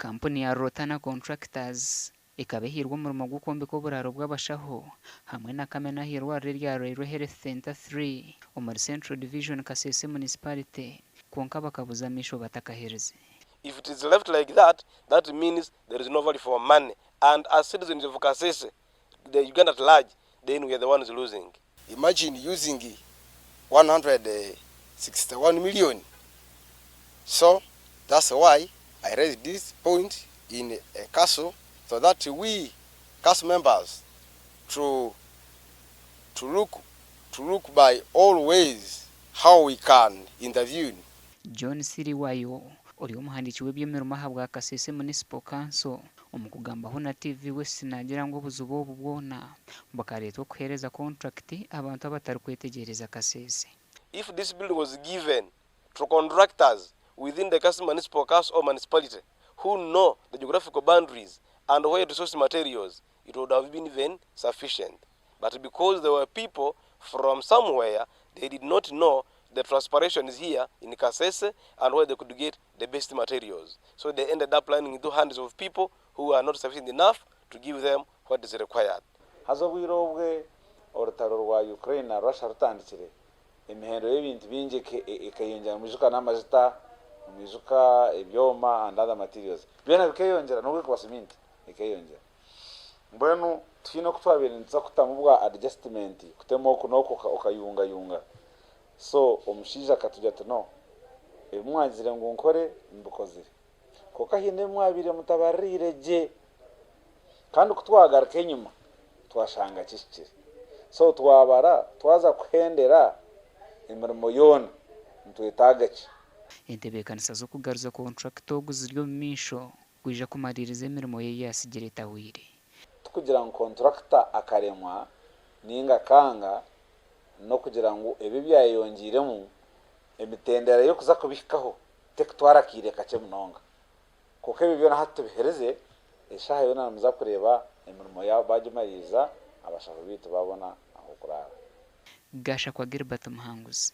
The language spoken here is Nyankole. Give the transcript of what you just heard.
Kampuni ya Rotana Contractors ekaba ehairwe omurimo gw'okwombeka oburaaro bw'abashaho hamwe na kamina ah'eirwariro erya Rwairwe Health Centre 3 omuri Central Division Kasese Municipality kwonka bakabuza amaisho batakaherize. If it is left like that, that means there is no value for money and as citizens of Kasese, the Uganda at large, then we are the ones losing. Imagine using 161 million so that's why I raised this point in a council so that we council members to to look to look by all ways how we can intervene. John Siriwayo, ori omuhandiiki w'eby'emirimo ahabwa Kasese Municipal Council, omu kugambaho na TV West naagira ngu obuzibu obu bwona bukareetwa okuheereza konturakiti abantu abatarikwetegyereza Kasese. If this building was given to contractors within the Kasese Municipal Council or Municipality who know the geographical boundaries and where to source materials, it would have been even sufficient. But because there were people from somewhere, they did not know the transpirations here in Kasese and where they could get the best materials. So they ended up landing into hands of people who are not sufficient enough to give them what is required. Haza obwire obwe orutaro rwa Ukraine na Russia rutandikire, emihendo y'ebintu bingi ekeyongyera, mwijuka n'amajuta, mwijuka ebyoma and other materials, byona bikeyongyera n'obu erikuba siminti ekeyongyera. Mbwenu tihaine oku twabaire nituza kutamu bwa adjustment kutema oku n'oku okayungayunga. So omushaija akatugira ati no, ebi mwagizire ngu nkore mbikozire. Kwonka haine ebi mwabaire mutabaririire gye. Kandi ku twagaruka enyima twashanga kihikire. So twabara twaza kuhendera emirimo yoona nitwetaaga ki? Entebeekanisa z'okugaruza kontrakita ogu ziri omu maisho kwija kumariiriza emirimo ye ei yaasigire etahwaire. Tikugira ngu kontrakita akaremwa nainga akanga, n'okugira ngu ebi ebyayeyongyeiremu emitendera y'okuza kubihikaho tekutwara akaire kakye munonga. Kwonka ebyo byona hati tubiherize, eshaaha yoona nimuza kureeba emirimo baagimariiriza, abashaho baitu baabona ah'okuraara. Gashakwa Gilbert Muhanguzi.